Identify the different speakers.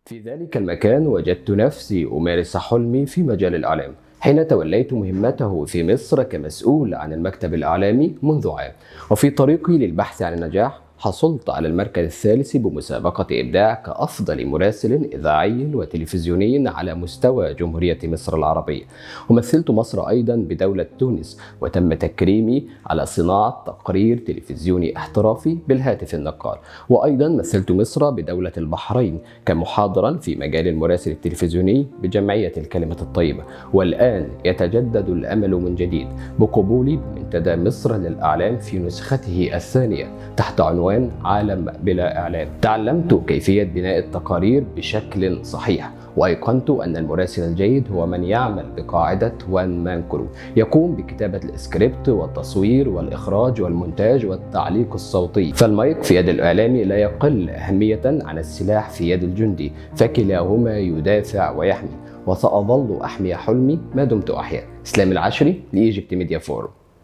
Speaker 1: في ذلك المكان وجدت نفسي أمارس حلمي في مجال الإعلام حين توليت مهمته في مصر كمسؤول عن المكتب الإعلامي منذ عام. وفي طريقي للبحث عن النجاح حصلت على المركز الثالث بمسابقة إبداع كأفضل مراسل إذاعي وتلفزيوني على مستوى جمهورية مصر العربية، ومثلت مصر أيضا بدولة تونس، وتم تكريمي على صناعة تقرير تلفزيوني احترافي بالهاتف النقال، وأيضا مثلت مصر بدولة البحرين كمحاضرا في مجال المراسل التلفزيوني بجمعية الكلمة الطيبة. والآن يتجدد الأمل من جديد بقبولي بمنتدى مصر للإعلام في نسخته الثانية تحت عنوان عالم بلا إعلام. تعلمت كيفية بناء التقارير بشكل صحيح، وأيقنت أن المراسل الجيد هو من يعمل بقاعدة وان مان كرو، يقوم بكتابة السكريبت والتصوير والإخراج والمونتاج والتعليق الصوتي. فالمايك في يد الإعلامي لا يقل أهمية عن السلاح في يد الجندي، فكلاهما يدافع ويحمي، وسأظل أحمي حلمي ما دمت أحيا. إسلام العشري لإيجيبت ميديا فورم.